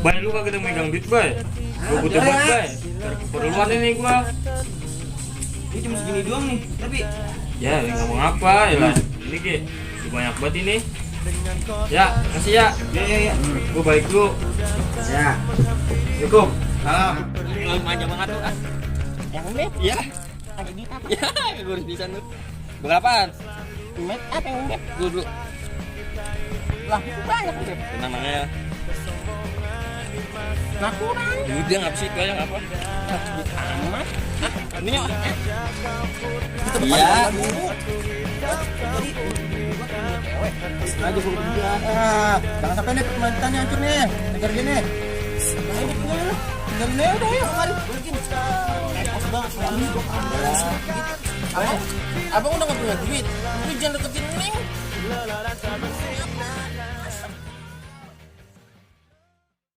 Bay, lu kagak megang duit, Bay. Gua butuh banget, Bay. Keperluan ini gua. Ini cuma segini doang nih, tapi Ya, ngomong apa ya lah. Ini Ki, udah banyak banget ini. Ya, kasih ya. ya. Gua baik dulu. Ya. Assalamualaikum. Salam. Manja banget tuh. Yang unik Ya, ada duit apa? ya, gue harus bisa tuh. Berapaan? Unik apa yang unik? Dulu. Lah itu banyak unik. Namanya Nah kurang. udah nggak bisa itu aja nggak apa. Duit amat. Ini yuk. Iya. Aja gua dia. Ah, jangan sampai nih permantannya hancur nih. Kejar dia nih. Tinggal nih udah ya, mari. Abang udah nggak punya duit. Lu jangan deketin Neng.